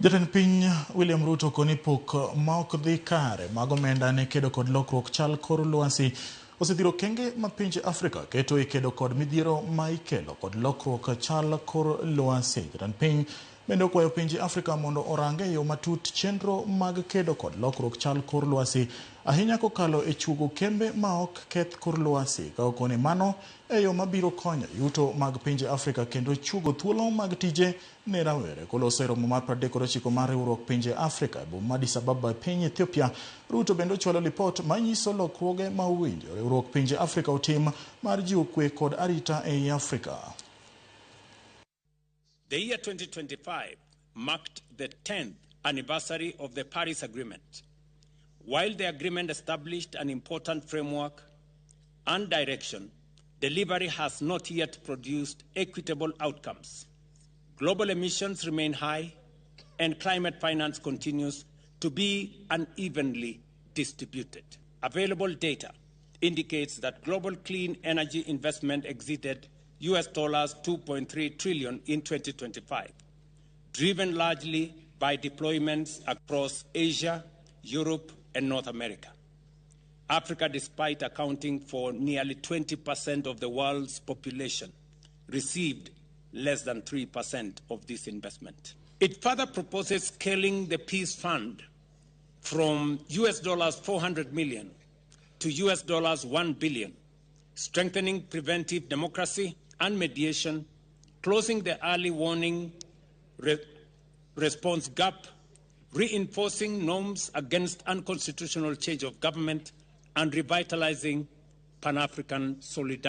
Jatend piny William Ruto koni pok ma ok dhi kare mag omenda ne kedo kod lokruok chal kor lwasi osethiro okenge ma pinje Afrika keto e kedo kod midhiero ma ikelo kod lokruok chal kor lwasi. Jatend piny bende okwayo pinje Afrika mondo orang e yo matut chenro mag kedo kod lokruok chal kor lwasi ahinya kokalo e chuogo kembe ma ok keth kor lwasi ka okoni mano e yo mabiro konyo yuto mag pinje Afrika kendo chuogo thuolo mag tije ne rawere. Koloso e romo mar 39 mar riwruok pinje Afrika e boma ma Addis Ababa e piny Ethiopia, Ruto bende ochwalo lipot manyiso lokruoge ma owinjo riwruok pinje Afrika otim mar jiwo kwe kod arita ei Afrika. The year 2025 marked the 10th anniversary of the Paris Agreement. While the agreement established an important framework and direction, delivery has not yet produced equitable outcomes. Global emissions remain high, and climate finance continues to be unevenly distributed. Available data indicates that global clean energy investment exceeded US dollars 2.3 trillion in 2025, driven largely by deployments across Asia, Europe, and North America. Africa, despite accounting for nearly 20% of the world's population, received less than 3% of this investment. It further proposes scaling the Peace Fund from US dollars 400 million to US dollars 1 billion, strengthening preventive democracy and mediation, closing the early warning response gap, reinforcing norms against unconstitutional change of government, and revitalizing Pan African solidarity.